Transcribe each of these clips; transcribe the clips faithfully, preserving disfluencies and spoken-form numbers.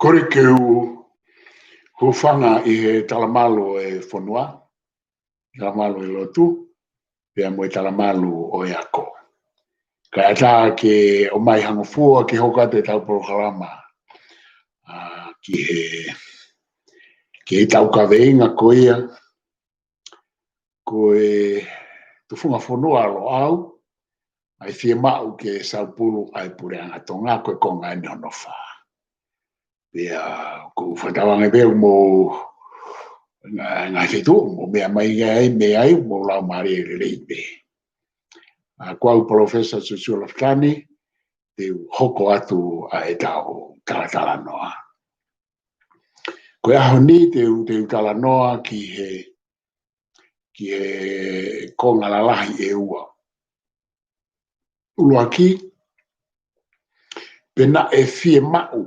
Kole ke u hūfanga ʻi he talamalu ʻo e fonua, talamalu ʻo e lotu, pea mo e talamalu ʻo e ako. Kae ʻatā ke ʻomai ha ngofua ke hoko atu ʻetau polokalama, ʻa, ki he, ki he tau kaveinga ko ia, ko e tufunga fonua ʻa Loʻau, ʻa e fiemaʻu ke saupulu ʻa e Puleʻanga Tonga, ko e konga eni hono fā. Pea ʻoku ou fakatauange pē ʻoku mou ngā, ngā fetu, mou meʻa mai ai, meʻa ai, mou lau mālie lelei pē. ʻA, ko au Palōfesa Siosiua Lafitani, te u hoko atu ʻa ʻetau talatalanoa. Ko e ʻaho ni te u, te u talanoa ki he, ki he konga lalahi ʻe ua. ʻUluaki, pe naʻe fiemaʻu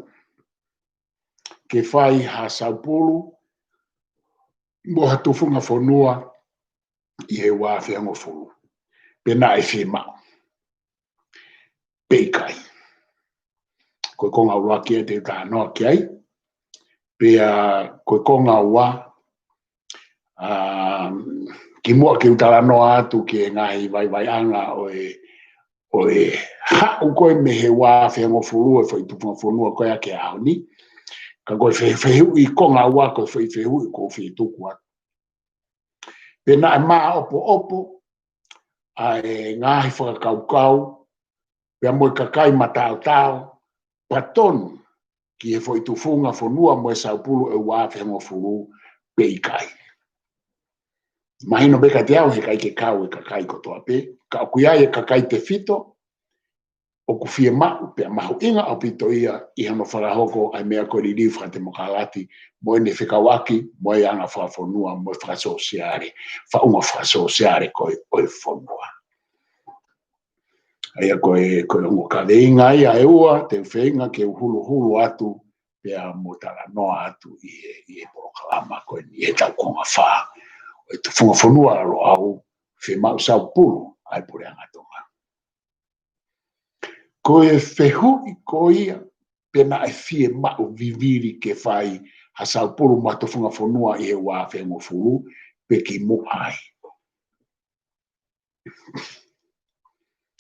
ke fai ha saupulu mo ha tufunga fonua ʻi he ua afe hongofulu. Pe naʻe fiemaʻu. Pe ʻikai. Ko e konga ʻuluaki ia te u talanoa ki ai. Pea ko e konga ua, ʻa, kimuʻa ke u talanoa atu ki he ngaahi vaivaiʻanga ʻo e, ʻo e haʻu ko ē mei he ua afe hongofulu e foʻi tufunga fonua ko ia ki he ʻaho ni. Ka ko e fe-, fehuʻi konga ua ko e foʻi fehuʻi ʻoku ou fie tuku atu. Pe naʻe māʻopoʻopo ʻa e ngaahi fakakaukau, pea mo e kakai mataotao, patonu ki he foʻi tufunga fonua mo e saupulu ʻe ua afe hongofulu pe ʻikai. Mahino pē kiate au he ʻikai ke kau e kakai kotoa pē, ka ʻoku ʻi ai e kakai tefito, ʻoku fiemaʻu pea mahuʻinga ʻaupito ia ʻi hono fakahoko ʻa e meʻa ko e liliu fakatemokalati, mo ʻene fekauʻaki mo e anga fakafonua, mo e fakasōsiale, faʻunga fakasōsiale ko ē ʻo e fonua. ʻA ia ko e, ko e ongo kaveinga ia ʻe ua, te u feinga ke u huluhulu atu, pea mo talanoa atu ʻi he, ʻi he polokalama ko eni ʻi he tau konga fā ʻo e tufunga fonua ʻa Loʻau, fiemaʻu saupulu ʻa e Puleʻanga Tonga. Ko e fehuʻi ko ia, pe naʻe fiemaʻu vivili ke fai ha saupulu mo ha tufunga fonua ʻi he ua afe hongofulu, pe kimuʻa ai.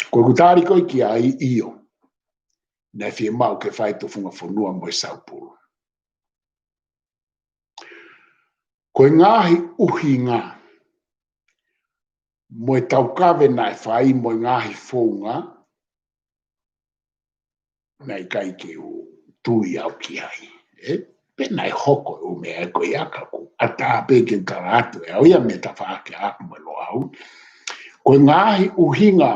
Ko ʻeku tali ko ē ki ai, ʻio, naʻe fiemaʻu ke fai tufunga fonua mo e saupulu. Ko e ngaahi ʻuhinga mo e taukave naʻe fai mo e ngaahi founga, naʻe ʻikai ke u tui au ki ai. ʻE, pe naʻe hoko e ʻū meʻa ko ia ka ʻoku ʻatā pē ke u tala atu ʻe au ia mei he tafaʻaki ʻaʻaku mo Loʻau. Ko e ngaahi ʻuhinga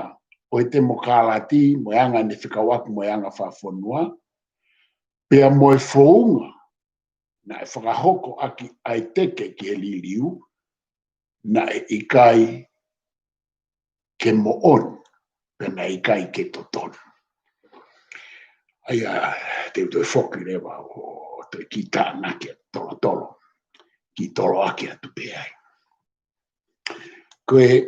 ʻo e temokalati mo e anga ʻene fekauʻaki mo e anga fakafonua, pea mo e founga naʻe fakahoko ʻaki ʻa e teke ki he liliu, naʻe ʻikai ke moʻoni, pe naʻe ʻikai ke totonu. ʻA ia, te u toe foki leva ʻo toe kiʻi tānaki atu tolotolo, kiʻi toloaki atu pē ai. Ko e,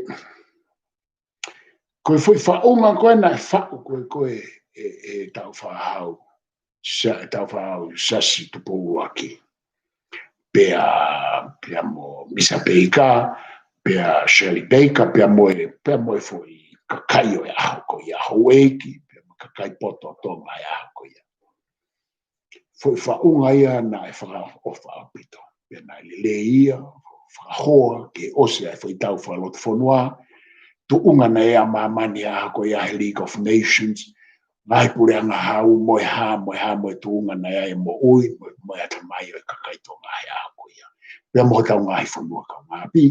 ko e foʻi faʻunga ko ē naʻe faʻu ko ē, ko ē ʻe, ʻe Tāufaʻāhau, Sa-, Tāufaʻāhau Siaosi Tupou ʻUluaki. Pea, pea mo Misa Peika, pea Shirley Baker, pea mo e, pea mo e foʻi kakai ʻo e ʻaho ko ia, houʻeiki, pea mo e kakai poto ʻo Tonga ʻo e ʻaho ko ia. Foʻi faʻunga ia naʻe fakaʻofoʻofa ʻaupito. Pea naʻe lelei ia, fakahoa, ke ʻosi ʻa e foʻi tau fakalotofonua, tuʻunga naʻe ʻa māmani ʻa ko ia he League of Nations, ngaahi puleʻanga hau, mo e hā, mo e hā, mo e tuʻunga naʻe ʻa e moʻui, mo, mo e ʻatamai ʻo e kakai Tonga he ʻaho ko ia. Pea mo hotau ngaahi fonua kaungāʻapi,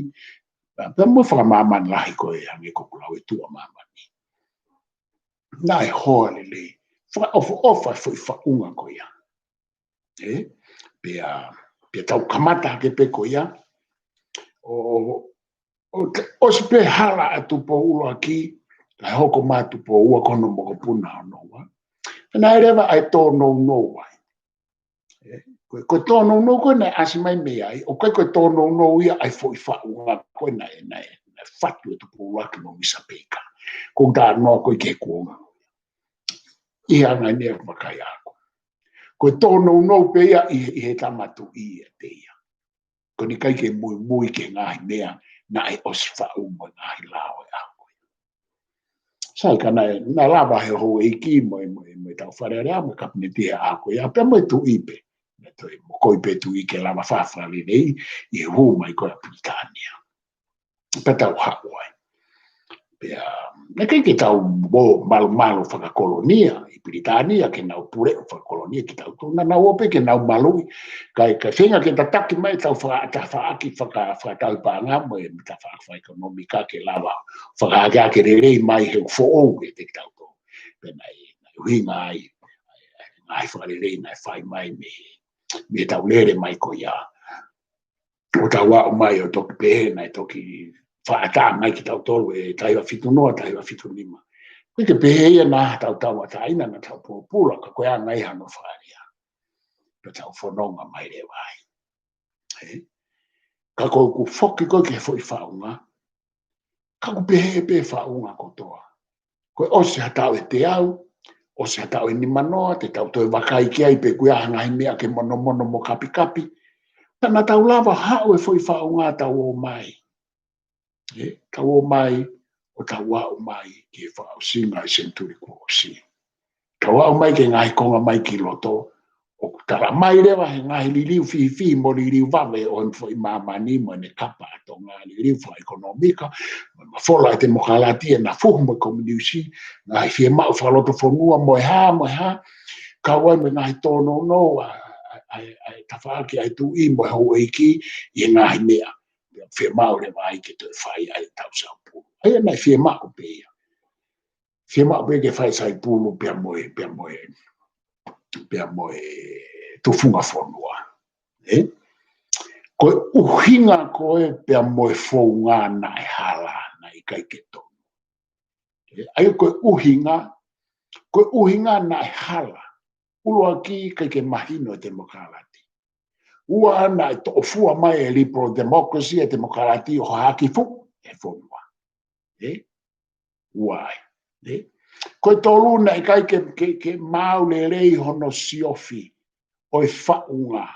pea, pea mo e fakamāmani lahi ko ē hangē ko ʻeku lau ʻi tuʻa māmani. Naʻe hoa lelei, fakaʻofoʻofa e foʻi faʻunga ko ia. ʻE, pea, pea tau kamata hake pē ko ia. ʻO, ʻo, ʻo te, ʻosi pē hala ʻa Tupou ʻUluaki, kae hoko mai ʻa Tupou Ua ko hono mokopuna hono ua. Naʻe leva ʻa e tōnounou ai. ʻE, ko e, ko e tōnounou ko ē naʻe ʻasi mai mei ai, ʻoku ʻikai ko e tōnounou ia ʻa e foʻi faʻunga ko ē naʻe, naʻe, naʻe fatu ʻe Tupou ʻUluaki mo Misa Peika. Ko u talanoa ko ē ki he kuonga. ʻI he anga eni ʻeku vakai ʻaʻaku. Ko e tōnounou pē ia ʻi he, ʻi he tama tuʻi ʻiate ia. Ko eni ʻikai ke muimui ki he ngaahi meʻa naʻe ʻosi faʻu mo e ngaahi lao ʻo e ʻaho ko ia. Sai, ka naʻe, naʻe lava he houʻeiki mo e, mo e, mo e tau Fale Alea mo e kapineti he ʻaho ko ia, pea mo e tuʻi pē. Naʻe toe mokoi pē tuʻi ke lava fakalelei ʻi he hū mai ko ia ʻa Pilitānia. Pea tau haʻu ai. Pea, naʻe ʻikai ke tau mo malumalu fakakolonia ʻi Pilitānia ke nau puleʻi fakakolonia kitautolu, naʻa nau ō pē ke nau maluʻi, kae, kae feinga ke tataki mai tau faka-, tafaʻaki faka-, fakatauhi paʻanga mo e tafaʻaki fakaʻekonōmika ke lava fakaakeake lelei mai he foʻou ke te kitautolu. Pea naʻe, naʻe ʻuhinga ai, ngaahi fakalelei naʻe fai mai mei, mei he tau lele mai ko ia. ʻO tau aʻu mai ʻo toki pehē naʻe toki faʻa tā mai kitautolu ʻe taha hiva fitu noa, taha hiva fitu nima. ʻIkai ke pehē ia naʻa tau tauʻatāina, naʻa tau pōpula, ka ko e anga ia hano fakalea. Pea tau fononga mai leva ai. Ē? Ka ko ʻeku foki ko ē ki he foʻi faʻunga, ka ʻoku pehē pē faʻunga kotoa. Ko e ʻosi ha taʻu ʻe teau, ʻosi ha taʻu ʻe nimanoa, te tau toe vakai ki ai pe ʻoku ʻi ai ha ngaahi meʻa ke monomono mo kapikapi. Pea naʻa tau lava haʻu e foʻi faʻunga tau ō mai. Ē, tau ō mai, ʻo tau aʻu mai ki he fakaʻosinga ʻo e senituli kuo ʻosi. Tau aʻu mai ki he ngaahi konga mai ki loto, ʻoku tala mai leva he ngaahi liliu fihifihi mo liliu vave ʻo e foʻi māmani mo ʻene kapa ʻa Tonga, liliu fakaʻekonōmika, mo e mafola ʻa e temokalati ʻena fuhu mo e kominiusi, ngaahi fiemaʻu fakalotofonua mo e hā, mo e hā, kau ai mo e ngaahi tōnounou ʻa, ʻa, ʻa, ʻa e tafaʻaki ʻa e tuʻi mo e houʻeiki ʻi he ngaahi meʻa. Pea fiemaʻu leva ai ke toe fai ai tau saupulu. ʻA ia naʻe fiemaʻu pē ia. Fiemaʻu pē ke fai saupulu pea mo e, pea mo e, pea mo e tufunga fonua. Ē? Ko e ʻuhinga ko ē pea mo e founga naʻe hala, naʻe ʻikai ke tonu. Ē? ʻA ia ko e ʻuhinga, ko e ʻuhinga naʻe hala. ʻUluaki, ʻikai ke mahino e temokalati. Ua, naʻe toʻofua mai e liberal democracy, e temokalati ʻo haʻaki fuʻu e fonua. Ē? Ua ai. Ē? Ko e tolu, naʻe ʻikai ke, ke, ke maau lelei hono siofi ʻo e faʻunga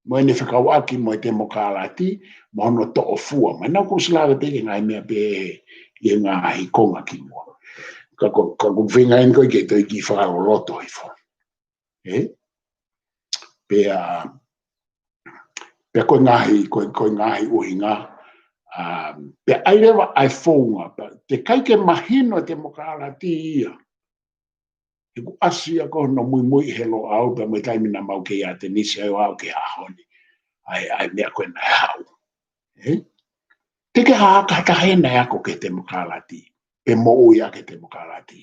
mo ʻene fekauʻaki mo e temokalati, mo hono toʻofua mai. Naʻa ku ʻosi lave pē ki he ngaahi meʻa pehē ʻi he ngaahi konga kimuʻa. Ka ko, ka ʻoku ou feinga eni ko ē ke toe kiʻi fakaloloto hifo. Ē? Pea, pea ko e ngaahi, ko e, ko e ngaahi ʻuhinga, um, pea ʻai leva ʻa e founga, pea teʻeki ai ke mahino e temokalati ia. He ʻoku ʻasi ia ko hono muimui he Loʻau pea mo e taimi naʻa mau kei ʻAtenisi ai ʻo aʻu ki he ʻaho ni. ʻA e, ʻa e meʻa ko ē naʻe haʻu. Ē? Teʻeki ke hā ha taha ʻe ʻi ai ʻene ako ki he temokalati, pe moʻui ʻaki e temokalati,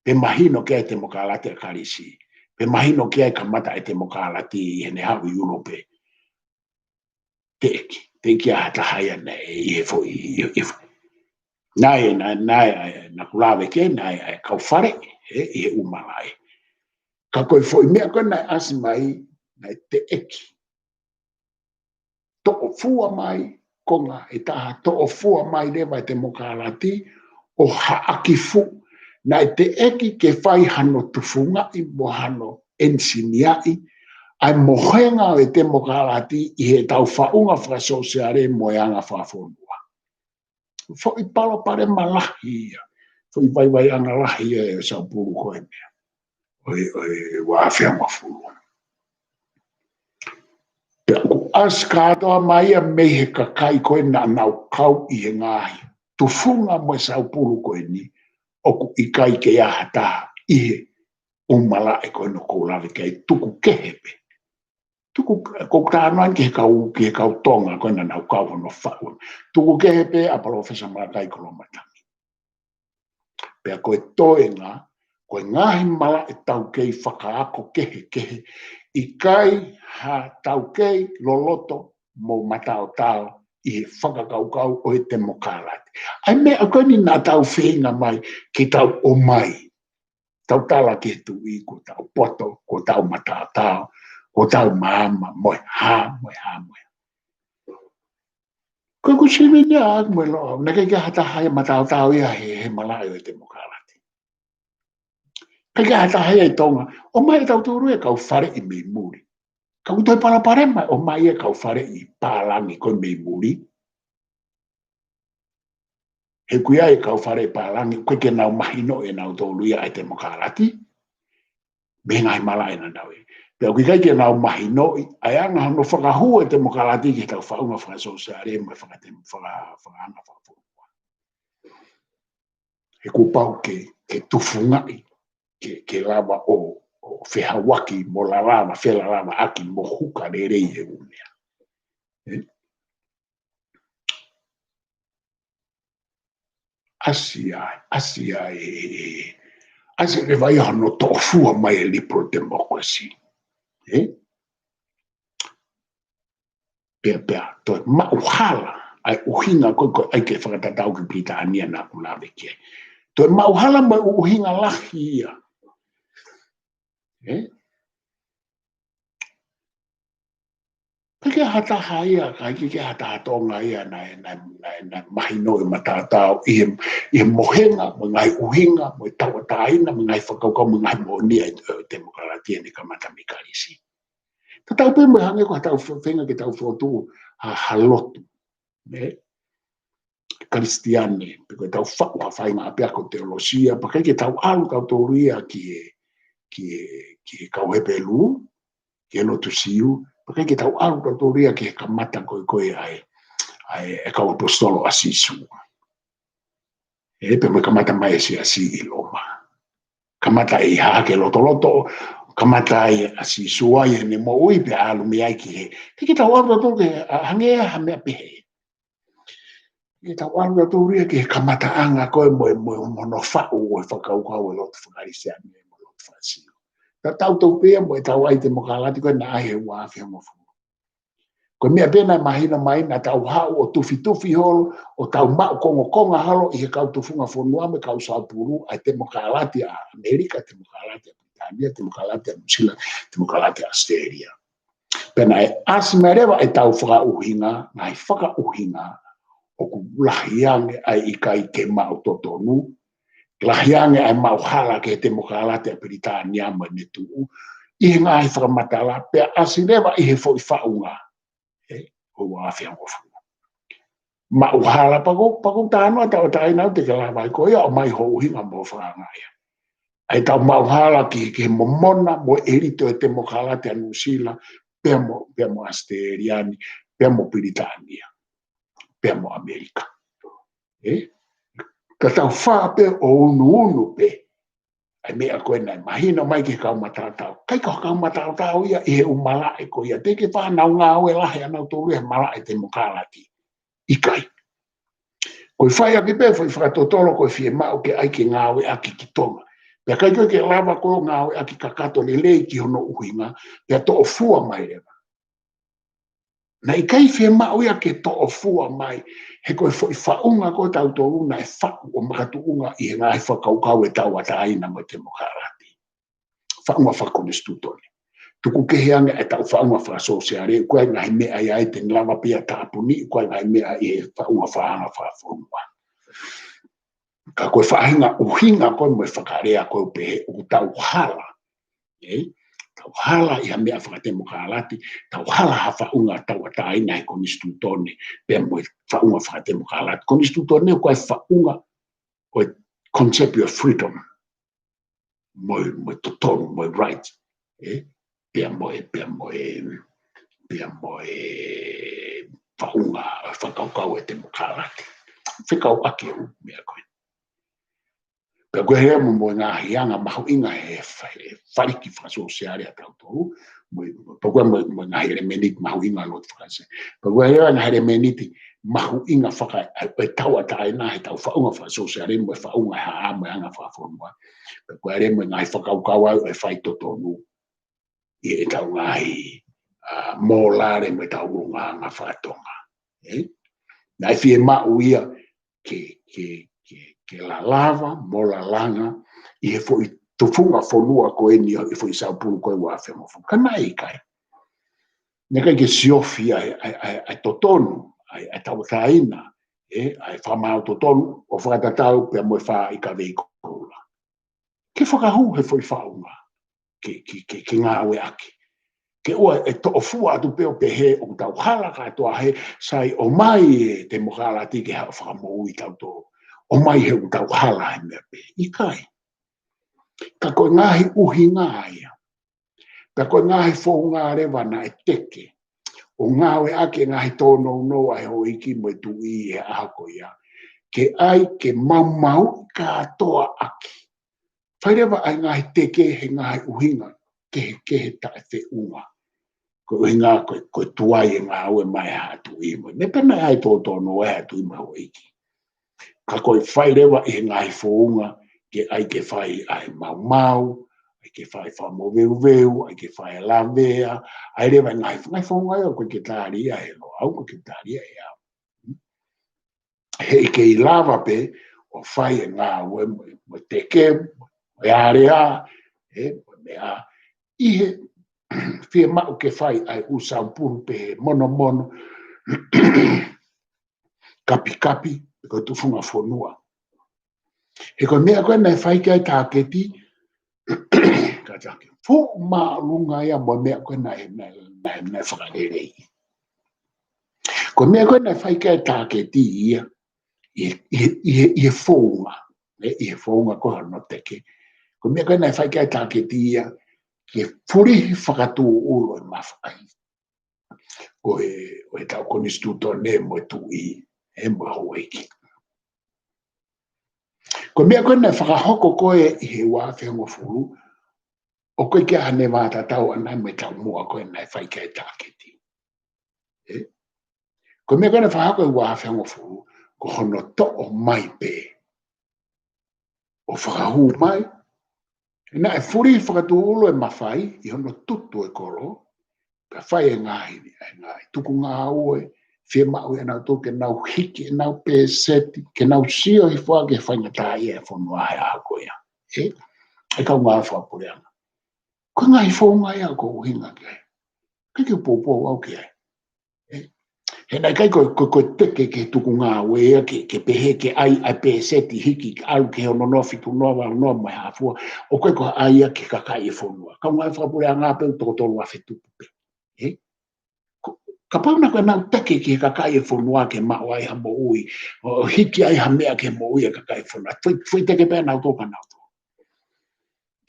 pe mahino ki ai e temokalati ʻa Kalisi, pe mahino ki ai e kamata ʻa e temokalati ʻi heʻene haʻu ʻi ʻIulope. Teʻeki, teʻeki ai ha taha ia naʻe ʻi he foʻi, ʻi he, ʻi he foʻi. Naʻe, naʻe, naʻe, naʻa ku lave ki ai, naʻe, ʻa e kau Fale, ē, ʻi he ʻū malaʻe. Ka ko e foʻi meʻa ko ē naʻe ʻasi mai, naʻe teʻeki. Toʻofua mai, konga ʻe taha, toʻofua mai leva e temokalati, ʻo haʻaki fuʻu, naʻe teʻeki ke fai hano tufungaʻi mo hano ʻenisiniaʻi ʻa e mohenga ʻo e temokalati ʻi he tau faʻunga fakasōsiale mo e anga fakafonua. Foʻi palopalema lahi ia, foʻi vaivaiʻanga lahi ia ʻo e saupulu ko ē meʻa ʻo e, ʻo e ua afe hongofulu. Pea ʻoku ʻasi kātoa mai ia mei he kakai ko ē naʻa nau kau ʻi he ngaahi tufunga mo e saupulu ko eni, ʻoku ʻikai ke ʻi ai ha taha ʻi he ʻū malaʻe ko ē naʻa ku lave ki ai, tuku kehe pē. Tuku, ko ʻeku talanoa eni ki he kau, ki he kau Tonga ko ē naʻa nau kau hono faʻu. Tuku kehe pē ʻa Palōfesa Malakai Koloamatangi. Pea ko e toenga, ko e ngaahi malaʻe taukei fakaako kehekehe, ʻikai ha taukei loloto mo mataotao ʻi he fakakaukau ʻo e temokalati. ʻA e meʻa ko eni naʻa tau feinga mai ke tau ʻomai. Tau tala ki he tuʻi, ko tau poto, ko tau mataotao, ko tau maama, mo e hā, mo e hā, mo e hā. Ko ʻeku sivi ni ʻaʻaku mo e Loʻau, naʻe ʻikai ke ʻi ai ha taha ia mataotao ia he, he malaʻe ʻo e temokalati. ʻIkai ke ʻi ai ha taha ia ʻi Tonga, ʻomai ʻe tautolu e kau faleʻi mei muli. Ka ʻoku toe palopalema, ʻomai e kau faleʻi pālangi ko ē mei muli. He ʻoku ʻi ai e kau faleʻi pālangi, ʻoku ʻikai ke nau mahinoʻi ʻe nautolu ia ʻa e temokalati. Mei he ngaahi malaʻe naʻa nau ʻi ai. Pea ʻoku ʻikai ke nau mahinoʻi ʻa e anga hono fakahū e temokalati ki heʻetau faʻunga fakasōsiale mo e fakatem-, faka-, fakaanga fakafonua. He kuo pau ke, ke tufungaʻi, ke, ke lava ʻo, ʻo fehauaki mo lalava, felalavaʻaki mo huka lelei e ʻū meʻa. ʻE? ʻAsi ai, ʻasi ai, ʻasi leva ia hono toʻofua mai e liberal democracy. ʻE? Pea, pea, toe maʻuhala ʻa e ʻuhinga ko ē, ko ē ʻai ke fakatatau ki Pilitānia naʻa ku lave ki ai. Toe maʻuhala mo e ʻuhinga lahi ia. ʻE? ʻIkai ke ʻi ai ha taha ia, ʻikai ke ʻi ai ha taha Tonga ia naʻe, naʻe, naʻe, naʻe mahinoʻi mataotao ʻi he, ʻi he mohenga, mo e ngaahi ʻuhinga, mo e tauʻatāina, mo e ngaahi fakakaukau, mo e ngaahi moʻoni ʻa e, ʻe, temokalati ʻene kamata mei Kalisi. Tatau pē mo e hangē ko ʻetau fe-, feinga ke tau fokotuʻu ha, ha lotu. ʻE? Kalisitiane, pe ko ʻetau faʻu ha faʻahinga ʻapiako teolosia, pea ʻikai ke tau ʻalu tautolu ia ki he, ki he, ki he kau Hepelū, ki he lotu Siu, pea ʻikai ke tau ʻalu tautolu ia ki he kamata ko ē, ko ē ʻa e, ʻa e, e kau ʻaposetolo ʻa Sīsū. ʻE, pea mo e kamata mai e siasi ʻi Loma. Kamata ʻi Hahake Lotoloto, kamata ai ʻa Sīsū ʻi heʻene moʻui pea ʻalu mei ai ki he. ʻIkai ke tau ʻalu tautolu ki he, ʻa, hangē ha meʻa pehē. ʻIkai ke tau ʻalu tautolu ia ki he kamataʻanga ko ē mo e, mo e, mo hono faʻu ʻo e fakakaukau e lotu faka-Kalisitiane mo e lotu faka-Siu. Tatau tautolu pē ia mo ʻetau ʻai temokalati ko ē naʻe ʻi he ua afe hongofulu. Ko e meʻa pē naʻe mahino mai naʻa tau haʻu ʻo tufitufi holo, ʻo tau maʻu kongokonga holo ʻi he kau tufunga fonua mo e kau saupulu, ʻa e temokalati ʻa ʻAmelika, temokalati ʻa Pilitānia, temokalati ʻa Nuʻusila, temokalati ʻa ʻAositelēlia. Pea naʻe ʻasi mai leva ʻetau fakaʻuhinga, ngaahi fakaʻuhinga, ʻoku lahi ange ʻa e ʻikai ke maʻu totonu, lahi ange ʻa e maʻuhala ki he temokalati ʻa Pilitānia mo ʻene tuʻu, ʻi he ngaahi fakamatala, pea ʻasi leva ʻi he foʻi faʻunga, ʻe, ʻo e ua afe hongofulu. Maʻuhala pea ko, pea ko e talanoa tauʻatāina ʻoku te ke lava ai ko ia ʻomai ho ʻuhinga mo fakaangaʻi. ʻA ʻetau maʻuhala ki, ki he momona mo e ʻelito ʻo e temokalati ʻa Nuʻusila, pea mo, pea mo ʻAositelēlia ni, pea mo Pilitānia, pea mo ʻAmelika. ʻE? Ka tau fā pē ʻo unuunu pē ʻa e meʻa ko ē naʻe mahino mai ki he kau mataotao. ʻIkai ko e kau mataotao ia ʻi he ʻū malaʻe ko ia. Teʻeki ke fānau ngāue lahi ʻa nautolu he malaʻe temokalati. ʻIkai. Ko e fai ʻaki pē foʻi fakatotolo ko e fiemaʻu ke ʻai ke ngāueʻaki ki Tonga. Pea ʻikai ko ē ke lava ko ē ngāueʻaki kakato lelei ki hono ʻuhinga, pea toʻofua mai leva. Naʻe ʻikai fiemaʻu ia ke toʻofua mai, he ko e foʻi faʻunga ko ē ʻa tautolu naʻe faʻu ʻo makatuʻunga ʻi he ngaahi fakakaukau e tauʻatāina mo e temokalati. Faʻunga fakakonisitūtone. Tuku kehe ange ʻetau faʻunga fakasōsiale, ʻoku ʻi ai e ngaahi meʻa ia ʻe te ne lava pē ia ʻo tāpuni, ʻoku ʻi ai e ngaahi meʻa ʻi he faʻunga fakaanga fakafonua. Ka ko e faʻahinga ʻuhinga ko ē mo e fakalea ko ē ʻoku pehē ʻoku tau hala. ʻE? Tau hala ʻi ha meʻa fakatemokalati, tau hala ha faʻunga tauʻatāina he konisitūtone, pea mo e faʻunga fakatemokalati. Konisitūtone ʻoku ʻi ai e faʻunga ʻo e concept of freedom. Mo e, mo e totonu, mo e right. ʻE? Pea mo e, pea mo e, pea mo e faʻunga, fakakaukau e temokalati. Fekauʻaki e ʻū meʻa ko ē. Pea ko e hā mo, mo e ngaahi anga mahuʻinga he, he faliki fakasōsiale ʻa tautolu, mo, mo, pea ko e mo, mo e ngaahi ʻelemēniti mahuʻinga lotu fakasē. Pea ko e hā ngaahi ʻelemēniti mahuʻinga faka-, ʻa e tauʻatāina he ʻetau faʻunga fakasōsiale, mo e faʻunga haʻa, mo e anga fakafonua. Pea ko e hā mo e ngaahi fakakaukau ʻa e faitotonu ʻi heʻetau ngaahi, ʻa, mōlale mo ʻetau ʻulungaanga faka-Tonga. ʻE? Naʻe fiemaʻu ia ke, ke, ke, ke lalava, mo lalanga, ʻi he foʻi tufunga fonua ko eni ʻi he foʻi saupulu ko ē ua afe hongofulu. Ka naʻe ʻikai. Naʻe ʻikai ke siofi ʻa e, ʻa e, ʻa e, ʻa e totonu, ʻa e, ʻa e tauʻatāina, ʻe, ʻa e fakamaau totonu, ʻo fakatatau pea mo e fā ʻi Kaveikoula. ke fakahū he foʻi faʻunga ke, ke, ke, ke ngāueʻaki. Ke ʻoua ʻe toʻofua atu pē ʻo pehē ʻoku tau hala kātoa he sai ʻomai e temokalati ke haʻu ʻo fakamoʻui tautolu. ʻOmai he ʻoku tau hala he meʻa pē. ʻIkai. Ka ko e ngaahi ʻuhinga ia. Ka ko e ngaahi founga leva naʻe teke ʻo ngāueʻaki e ngaahi tōnounou ʻa e houʻeiki mo e tuʻi he ʻaho ko ia. Ke ʻai ke maumauʻi kātoa ʻaki. Fai leva ʻa e ngaahi teke he ngaahi ʻuhinga kehekehe taʻefeʻunga. Ko e ʻuhinga ko e, ko e tuai e ngāue mai ha tuʻi mo. Meʻa pē naʻe ʻai tōtōnounou ʻa e tuʻi mo e houʻeiki. Ka ko e fai leva ʻi he ngaahi founga ke ʻai ke fai ʻa e maumau, ʻai ke fai fakamoveuveu, ʻai ke fai lavea, ʻai leva e ngaahi, ngaahi founga ia ʻoku ʻikai ke tali ia ʻe Loʻau, ʻoku ʻikai ke tali ia ʻe au. He ʻikai lava pē ʻo fai e ngāue mo, mo teke, mo e alea, ē, mo e meʻa. ʻI he fiemaʻu ke fai ʻa e ʻū saupulu pē monomono, kapikapi, ko e tufunga fonua. He ko e meʻa ko ē naʻe fai ki ai e tāketi, ka taki, fuʻu māʻolunga ia mo e meʻa ko ē naʻe, naʻe, naʻe, naʻe fakalelei. Ko e meʻa ko ē naʻe fai ki ai e tāketi ia, ʻi he, ʻi he, ʻi he, ʻi he founga, ē, ʻi he founga ko hono teke. Ko e meʻa ko ē naʻe fai ki ai e tāketi ia, ke fulihi fakatūʻulu e mafai ʻo e, ʻo e tau konisitūtone mo e tuʻi, ē, mo e houʻeiki. Ko e meʻa ko ē naʻe fakahoko ko ē ʻi he ua afe hongofulu, ʻoku ʻikai ke ʻi ai hano vātatau ʻana mo e taumuʻa ko ē naʻe fai ki ai e tāketi. Ē? Ko e meʻa ko ē naʻe fakahoko ʻi he ua afe hongofulu, ko hono toʻo mai pē ʻo fakahū mai, naʻe fulihi fakatūʻulu e mafai ʻi hono tutu e kolo, ka fai e ngaahi, e ngaahi tuku ngāue, fiemaʻu ʻe nautolu ke nau hiki ʻenau pēseti, ke nau sio hifo ʻa e faingataʻaʻia e fonua he ʻaho ko ia. Ē? ʻE kau ngāue fakapuleʻanga. Ko e ngaahi founga ia ʻoku ou ʻuhinga ki ai. ʻIkai ke u poupou au ki ai. Ē? He naʻe ʻikai ko, ko, ko e teke ke tuku ngāue ia ke, ke pehē ke ʻai ʻa e pēseti hiki ʻalu ki he ono noa, fitu noa, valu noa mo e hā fua. ʻOku ʻikai ko e ʻai ia ki he kakai e fonua. Kau ngāue fakapuleʻanga pē ʻoku toko tolu afe tupu pē. Ē? Ko, kapau naʻa ko ʻenau teke ki he kakai e fonua ke maʻu ai ha moʻui, ʻo hiki ai ha meʻa ki he moʻui e kakai e fonua. Foʻi, foʻi teke pē naʻa nau tō ka nau tō.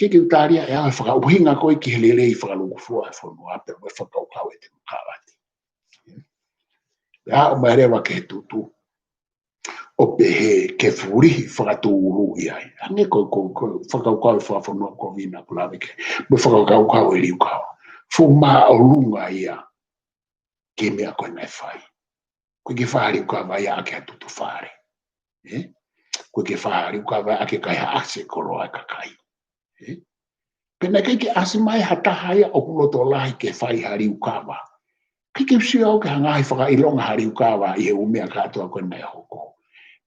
ʻIkai ke u tali ia ʻe au e fakaʻuhinga ko ē ki he lelei fakalūkufua e fonua pea mo e fakakaukau e temokalati. Pea aʻu mai leva ki he tutu ʻo pehē ke fulihi fakatūʻulu ʻi ai. Hangē ko, ko, ko e fakakaukau e fakafonua ko Vina ʻoku lave ki ai, mo e fakakaukau e Liukava. Fuʻu māʻolunga ia ki he meʻa ko ē naʻe fai. ʻOku ʻikai ke fai ha Liukava ia ʻaki ha tutu fale. Ē? ʻOku ʻikai ke fai ha Liukava ia ʻaki e kaihaʻasi e koloa e kakai. Ē? Pea naʻe ʻikai ke ʻasi mai ha taha ia ʻoku loto lahi ke fai ha Liukava. ʻIkai ke u sio au ki ha ngaahi fakaʻilonga ha Liukava ʻi he ʻū meʻa kātoa ko ē naʻe hoko.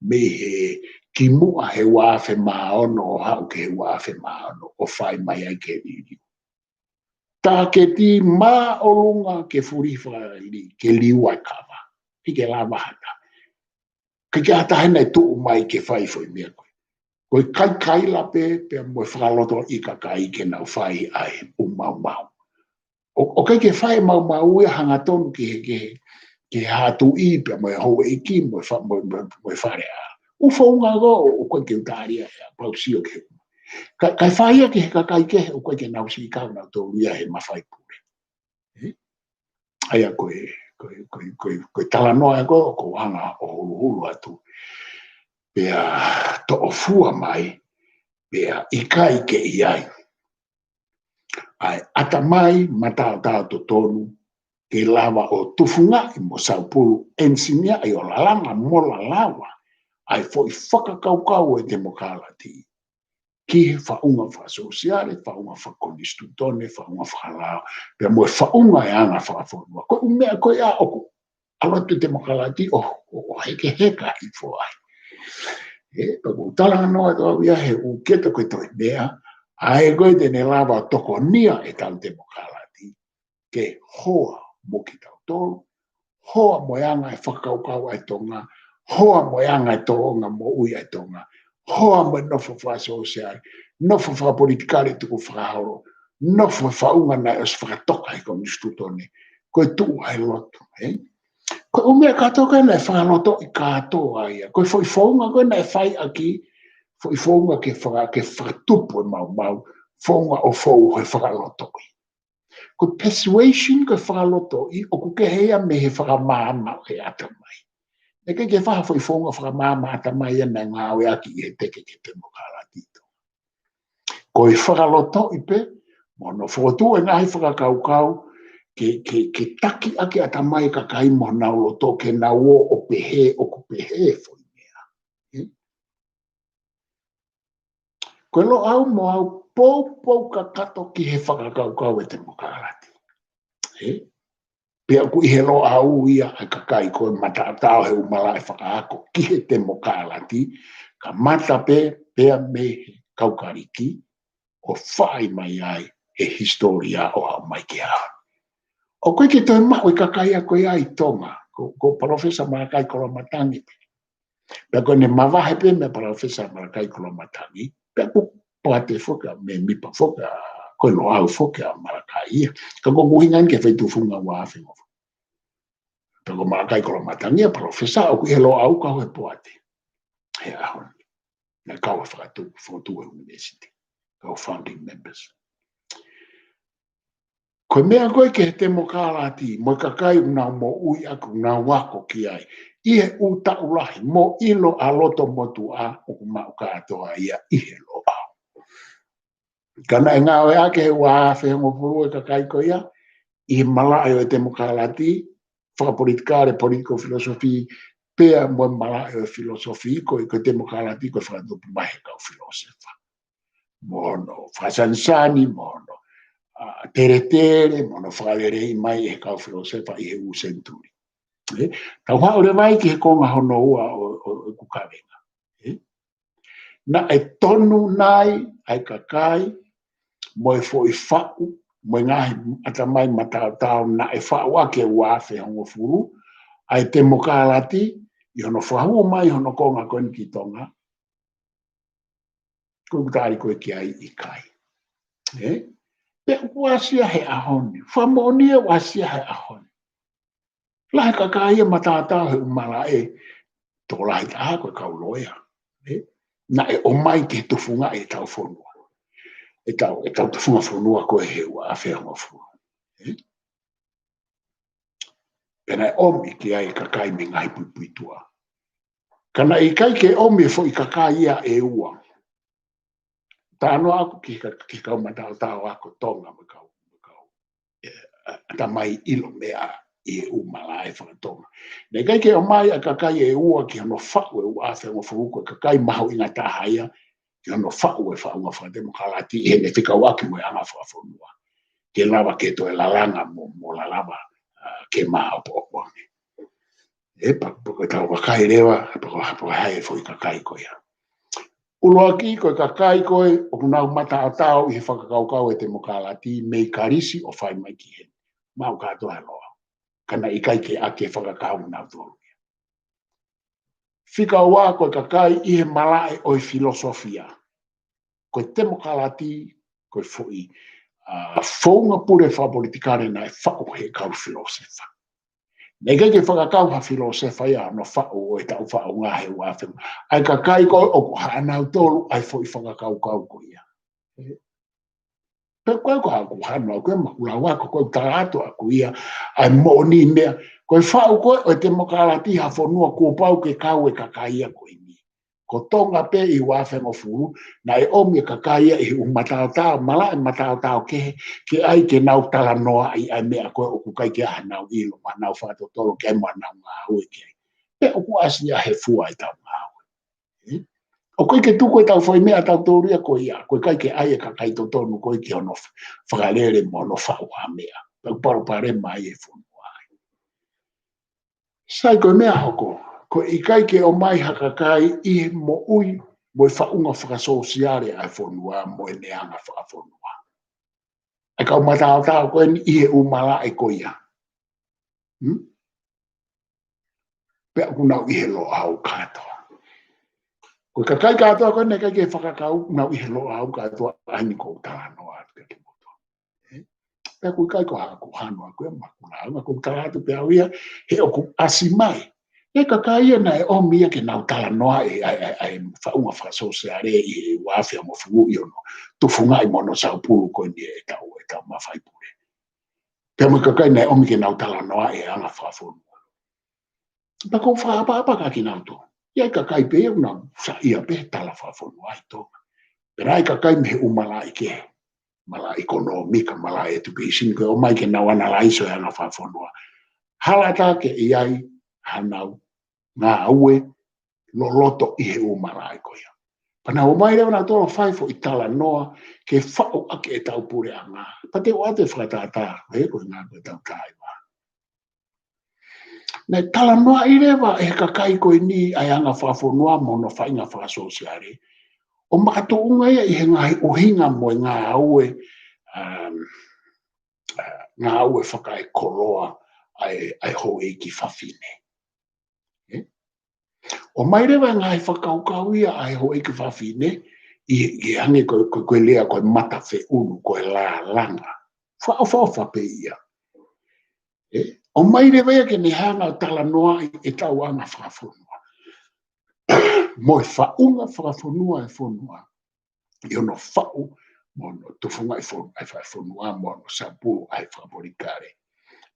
Mei he kimuʻa he ua afe mā ono ʻo haʻu ki he ua afe mā ono ʻo fai mai ai ke liliu. Tāketi māʻolunga ke fulihi fakaʻili, ke liua e kava. ʻIkai ke lava ha taha. ʻIkai ke ʻi ai ha taha naʻe tuʻu mai ke fai foʻi meʻa ko ē. Ko e kaikaila pē, pea mo e fakalotoʻi kakai ke nau fai ʻa e ʻū maumau. ʻO, ʻoku ʻikai ke fai e maumau ia hangatonu ki he, ki he, ki he hā tuʻi pea mo e houʻeiki mo e fa-, mo, mo, mo e fale ʻā. ʻŪ founga ko ē ʻoku ʻikai ke u tali ia ʻe au, pau sio ki he. Ka, kae fai ia ki he kakai kehe ʻoku ʻikai ke nau siʻi kau nautolu ia he mafai pule. Ē? ʻA ia ko e, ko e, ko e, ko e, ko e talanoa ē ko ē ʻoku ou hanga ʻo huluhulu atu. Pea toʻofua mai, pea ʻikai ke ʻi ai ʻa e ʻatamai mataotao totonu ke lava ʻo tufungaʻi mo saupulu ʻenisinia ʻi ʻo lalanga mo lalaua ʻa e foʻi fakakaukau e temokalati ki he faʻunga fakasōsiale, faʻunga fakakonisitūtone, faʻunga fakalao, pea mo e faʻunga e anga fakafonua. Ko e ʻū meʻa ko ia ʻoku ʻalu atu e temokalati ʻo, ʻo, ʻo hekeheka hifo ai. Ē, pea ʻoku ou talanoa atu au ia he ʻoku ou kei toketokemea, ʻa ē ko ē te ne lava ʻo tokonia e tau temokalati ke hoa mo kitautolu, hoa mo e anga e fakakaukau ʻa e Tonga, hoa mo e anga e tōʻonga moʻui ʻa e Tonga, hoa mo e nofo fakasōsiale, nofo fakapolitikale tukufakaholo, nofo faʻunga naʻe ʻosi fakatoka he konisitūtone, ko e tuʻu ʻa e lotu, ē? Ko e ʻū meʻa kātoa ko ē naʻe fakalotoʻi kātoa ia. Ko e foʻi founga ko ē naʻe fai ʻaki, foʻi founga ke faka-, ke fakatupu e maumau, founga ʻo fou he fakalotoʻi. Ko e persuasion ko e fakalotoʻi, ʻoku kehe ia mei he fakamaama ʻo e ʻatamai. ʻIkai ke fai ha foʻi founga fakamaama ʻatamai ia naʻe ngāueʻaki ʻi he teke ki he temokalati. Ko e fakalotoʻi pē, mo hono fokotuʻu e ngaahi fakakaukau, ke, ke, ke taki ʻaki ʻatamai e kakai mo honau loto ke nau ō ʻo pehē, ʻoku pehē foʻi meʻa. Ē? Ko e Loʻau mo au poupou kakato ki he fakakaukau e temokalati. Ē? Pea ʻoku ʻi he Loʻau ia ʻa e kakai ko ē mataotao he ʻū malaʻe fakaako ki he temokalati, kamata pē, pea mei he kau Kalisi, ʻo fai mai ai he hisitōlia ʻo aʻu mai ki he ʻaho ni. ʻOku ʻikai ke toe maʻu e kakai ia ko ia ʻi Tonga, ko, ko Palōfesa Malakai Koloamatangi pē. Pea ko ʻene mavahe pē meia Palōfesa Malakai Koloamatangi, pea ko Poate foki ʻa, mēmipa foki ʻa, ko e Loʻau foki ʻa Malakai ia. Ka ko e ʻuhinga eni ki he feituʻu funga ua afe hongofulu. Pea ko Malakai Koloamatangi ia palōfesa ʻoku ʻi he Loʻau kau he Poate. He ʻaho ni. Naʻe kau he fakatuʻu, fokotuʻu e university. Kau founding members. Ko e meʻa ko ē ki he temokalati, mo e kakai ʻoku nau moʻui ʻaki, ʻoku nau ako ki ai. ʻI he ʻū taʻu lahi, mo ʻilo ʻa loto motuʻa, ʻoku maʻu kātoa ia ʻi he Loʻau. Ka naʻe ngāueʻaki he ua afe hongofulu e kakai ko ia, ʻi he malaʻe ʻo e temokalati, fakapolitikale, political philosophy, pea mo e malaʻe ʻo e philosophy, ko e, ko e temokalati, ko e fakatupu mai he kau filōsefa. Mo hono fakasanisani, mo hono, ʻa, teletele, mo hono fakaleleiʻi mai he kau filōsefa ʻi he ʻū senituli. Ē, tau haʻu leva ai ki he konga hono ua ʻo, ʻo, ʻo ʻeku kavenga. Ē? Naʻe tonu nai ʻa e kakai, mo e foʻi faʻu, mo e ngaahi ʻatamai mataotao naʻe faʻu ʻaki e ua afe hongofulu, ʻa e temokalati, ʻi hono fakahū mai hono konga ko eni ki Tonga, ko ʻeku tali ko ē ki ai ʻikai. Ē? Pea ʻoku ʻasi ia he ʻaho ni. Fakamoʻoni ia ʻoku ʻasi ia he ʻaho ni. Lahi e kakai ia mataotao he ʻū malaʻe, tokolahi taha ko e kau loea. Ē? Naʻe ʻomai ke tufungaʻi ʻetau fonua. ʻEtau, ʻetau tufunga fonua ko ē he ua afe hongofulu. Ē? Pea naʻe ʻomi ki ai e kakai mei he ngaahi puipuituʻa. Ka naʻe ʻikai ke ʻomi e foʻi kakai ia ʻe ua. Talanoa ʻaku ki he ka-, ki he kau mataotao ako Tonga mo e kau, mo e kau, ē, ʻa, ʻatamai ʻilo meʻa ʻi he ʻū malaʻe fakatonga. Naʻe ʻikai ke ʻomai ʻa e kakai ʻe ua ki hono faʻu e ua afe hongofulu ko e kakai mahuʻinga taha ia, ki hono faʻu e faʻunga fakatemokalati ʻi heʻene fekauʻaki mo e anga fakafonua. Ke lava ke toe lalanga mo, mo lalava, ʻa, ke māʻopoʻopo ange. Ē, pea, pea ko ʻetau kakai leva, pea ko, pea ko hai e foʻi kakai ko ia. ʻUluaki ko e kakai ko ē, ʻoku nau mataotao ʻi he fakakaukau e temokalati mei Kalisi ʻo fai mai ki heni. Maʻu kātoa he Loʻau. Ka naʻe ʻikai ke ʻaki e fakakaukau nautolu ia. Fika ua ko e kakai ʻi he malaʻe ʻo e filosofia. Ko e temokalati, ko e foʻi, ʻa, founga pule fakapolitikale naʻe faʻu he kau filōsefa. Naʻe ʻikai ke fakakau ha filōsefa ia hono faʻu ʻo e taʻu faʻunga he ua afe. ʻA e kakai ko ē ʻoku haʻanautolu ʻa e foʻi fakakaukau ko ia. Pea ko e ko haku hano ʻaku ē maku lau ʻaku ko e tala atu ʻaku ia, ʻa e moʻoni meʻa. Ko e faʻu ko ē ʻo e temokalati ha fonua kuo pau ke kau e kakai ia ko eni. Ko Tonga pē ʻi he ua afe hongofulu, naʻe ʻomi e kakai ia ʻi he ʻū mataotao, malaʻe mataotao kehe, ke ʻai ke nau talanoaʻi ʻa e meʻa ko ē ʻoku ʻikai ke ʻi ai hanau ʻilo, mo hanau fakatotolo ki ai mo hanau ngāue ki ai. Pea ʻoku ʻasi ia he fua ʻetau ngāue. Ē? ʻOku ʻikai ke tuku ʻetau foʻi meʻa ʻatautolu ia ko ia, ʻoku ʻikai ke ʻai e kakai totonu ko ē ki hono f-, fakalele mo hono faʻu ha meʻa. Pea ʻoku palopalema ai e fonua ai. Sai ko e meʻa hoko, ʻoku ʻikai ke ʻomai ha kakai ʻi he moʻui mo e faʻunga fakasōsiale ʻa e fonua mo ʻene anga fakafonua. ʻA e kau mataotao ko eni ʻi he ʻū malaʻe ko ia. Hmm? Pea ʻoku nau ʻi he Loʻau kātoa. Ko e kakai kātoa ko ē naʻe ʻikai ke fakakau, nau ʻi he Loʻau kātoa, ʻa eni ʻoku ou talanoa atu kia kimoutolu. Ē? Pea ʻoku ʻikai ko ha, ko hano aku ia, ma ku la, ma ku tala atu pē au ia, he ʻoku ʻasi mai. ʻE kakai ia naʻe ʻomi ia ke nau talanoa ʻe, ʻa e, ʻa e, ʻa e faʻunga fakasōsiale ʻi he ua afe hongofulu ʻi hono tufungaʻi mo hono saupulu ko eni ʻetau, ʻetau mafai pule. Pea mo e kakai naʻe ʻomi ke nau talanoa ʻi he anga fakafonua. Pea ʻoku ou fakaʻapaʻapa kia kinautolu. ʻI ai e kakai pē ia ʻoku nau saiʻia pē he tala fakafonua ʻi Tonga. Pea ʻi ai e kakai mei he ʻū malaʻe kehe, malaʻe ʻekonōmika, malaʻe education, ko e ʻomai ke nau analaiso e anga fakafonua. Hala atu ke ʻi ai hanau ngāue loloto ʻi he ʻū malaʻe ko ia. Pea nau ō mai leva nautolu ʻo fai foʻi talanoa ke faʻu ʻaki ʻetau puleʻanga. Pea te u ʻoatu e fakatātā, he ko e ngaahi ko ʻetau kāiva. Naʻe talanoaʻi leva ʻe he kakai ko eni ʻa e anga fakafonua mo hono faʻunga fakasōsiale. ʻO makatuʻunga ia ʻi he ngaahi ʻuhinga mo e ngāue, um, uh, ngāue fakaekoloa ʻa e, ʻa e houʻeiki fafine. Ē? ʻOmai leva e ngaahi fakakaukau ia ʻa e houʻeiki fafine, ʻi, ʻi he hangē ko, ko, ko e lea ko e mata feʻunu, ko e lālanga. Fakaʻofoʻofa pē ia. Ē? ʻOmai leva ia ke ne hanga ʻo talanoaʻi ʻetau anga fakafonua. Mo e faʻunga fakafonua e fonua. ʻI hono faʻu, mo hono tufungaʻi fo-, ʻa e fakafonua, mo hono saupulu ʻa e fakapolitikale.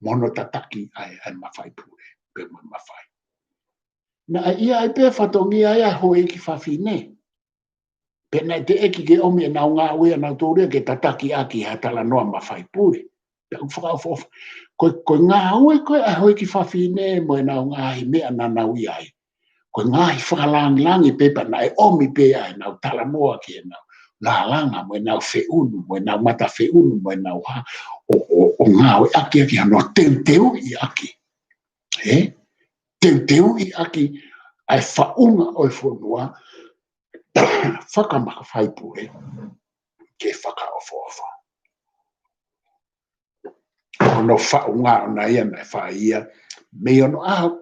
Mo hono tataki ʻa e, ʻa e mafai pule, pea mo e mafai. Naʻe ʻi ai pē fatongia ia houʻeiki fafine. Pea naʻe teʻeki ke ʻomi ʻenau ngāue ʻanautolu ia ke tataki ʻaki ha talanoa mafai pule. Pea ʻoku fakaʻofoʻofa. Ko e, ko e ngāue ko ē ʻa e houʻeiki fafine mo ʻenau ngaahi meʻa naʻa nau ʻi ai. Ko e ngaahi fakalāngilangi pē pea naʻe ʻomi pē ʻa ʻenau talanoa ki heʻenau lālanga mo ʻenau feʻunu, mo ʻenau mata feʻunu, mo ʻenau hā, ʻo, ʻo, ʻo ngāueʻaki ʻaki hano teuteuʻi ʻaki. Ē? Teuteuʻi ʻaki ʻa e faʻunga ʻo e fonua, fakamafai pule, ke fakaʻofoʻofa. Hono faʻunga ʻona ia naʻe fai ia, mei hono ʻaho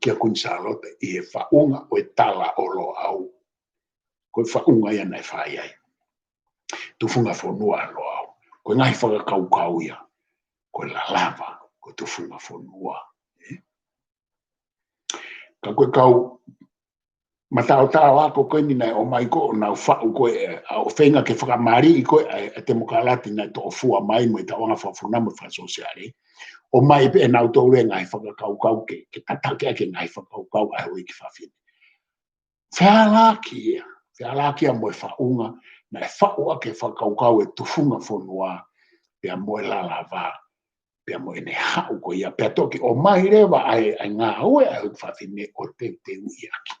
kia Kuini Sālote ʻi he faʻunga ʻo e tala ʻo Loʻau. Ko e faʻunga ia naʻe fai ai. Tufunga fonua Loʻau. Ko e ngaahi fakakaukau ia. Ko e lalava, ko e tufunga fonua. Ē? Ka ko e kau mataotao ako ko eni naʻe ʻomai ko ē ʻo nau faʻu ko ē, ʻa ʻo feinga ke fakamaliʻi ko ē ʻa e, ʻa e temokalati naʻe toʻo fua mai mo ʻetau anga fakafonua mo fakasōsiale. ʻOmai pē ʻenautolu e ngaahi fakakaukau ke, ke tataki ʻaki e ngaahi fakakaukau ʻa e houʻeiki fafine. Fealāki ia, fealāki ia mo e faʻunga, naʻe faʻu ʻaki e fakakaukau e tufunga fonua, pea mo e lalava, pea mo ʻene haʻu ko ia, pea toki ʻomai leva ʻa e, ʻa e ngāue ʻa e houʻeiki fafine ʻo teuteuʻi ʻaki.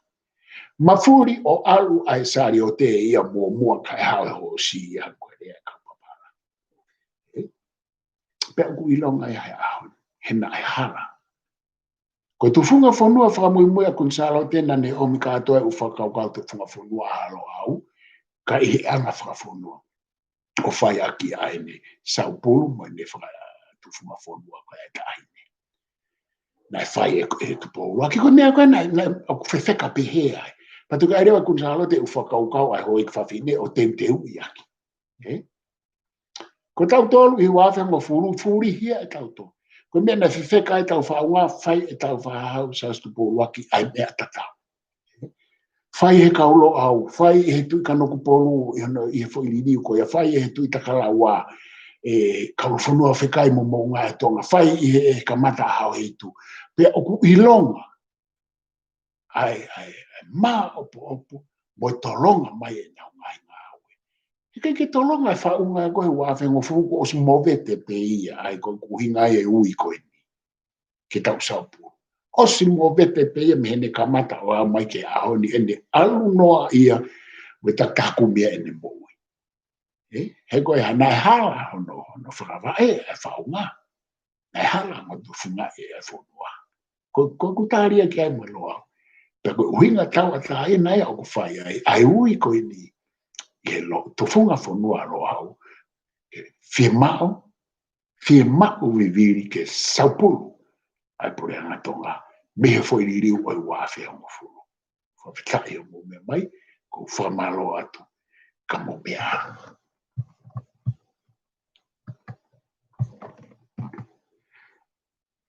Mafuli ʻo ʻalu ʻa e saliote ia muʻomuʻa kae haʻu e hoosi ia ko e lea e kau papala. Ē? Pea ʻoku ʻilonga ia he ʻaho ni, he naʻe hala. Ko e tufunga fonua fakamuimui ʻa Kuini Sālote naʻa ne ʻomi kātoa e ʻū fakakaukau tufunga fonua ʻa Loʻau, ka ʻi he anga fakafonua. ʻO fai ʻaki ʻa ʻene saupulu mo ʻene faka-, tufunga fonua ko e taʻahine. Naʻe fai ʻe, ʻe Tupou ʻUluaki ko e meʻa ko ē naʻe, naʻe ʻoku fefeka pehē ai. Pea toki ʻai leva ʻe Kuini Sālote e ʻū fakakaukau ʻa e houʻeiki fafine ʻo teuteuʻi ʻaki. Ē? Ko tautolu ʻi he ua afe hongofulu, fulihia ʻe tautolu. Ko e meʻa naʻe fefeka ai ʻetau faʻunga, fai ʻe Tāufaʻāhau Siaosi Tupou ʻUluaki ʻa e meʻa tatau. Fai ʻe he kau Loʻau, fai ʻe he Tuʻi Kanokupolu, ʻi hono, ʻi he foʻi liliu ko ia, fai ʻe he Tuʻi Takalaua, ʻe Kaulofonua Fekai mo Moʻunga ʻa Tonga, fai ʻi he, he kamata ʻa Haʻo Heitu. Pea ʻoku ʻilonga ʻa e, ʻa e, ʻa e māʻopoʻopo, mo e tolonga mai ʻenau ngaahi ngāue. He ʻikai ke tolonga e faʻunga ko ē ua afe hongofulu kuo ʻosi movete pē ia, ʻa ia ko e ʻuhinga ia e ui ko eni. Ke tau saupulu. ʻOsi movete pē ia mei heʻene kamata ʻo aʻu mai ki he ʻaho ni ʻene ʻalu noa ia mo e takitaha kumi ia ʻene moʻui. Ē, he ko e hā naʻe hala hono, hono fakavaʻe e faʻunga. Naʻe hala mo tufungaʻi e fonua. Ko, ko ʻeku tali ia ki ai mo Loʻau. Pea ko e ʻuhinga tauʻatāina ia ʻoku fai ai, ʻa e ui ko eni, ʻi he Lo-, tufunga fonua Loʻau, ʻe fiemaʻu, fiemaʻu vivili ke saupulu ʻa e puleʻanga Tonga, mei he foʻi liliu ʻo e ua afe hongofulu. Fakafetaʻi hoʻomou meʻa mai, ʻoku ou fakamālō atu ka mou meʻa ā.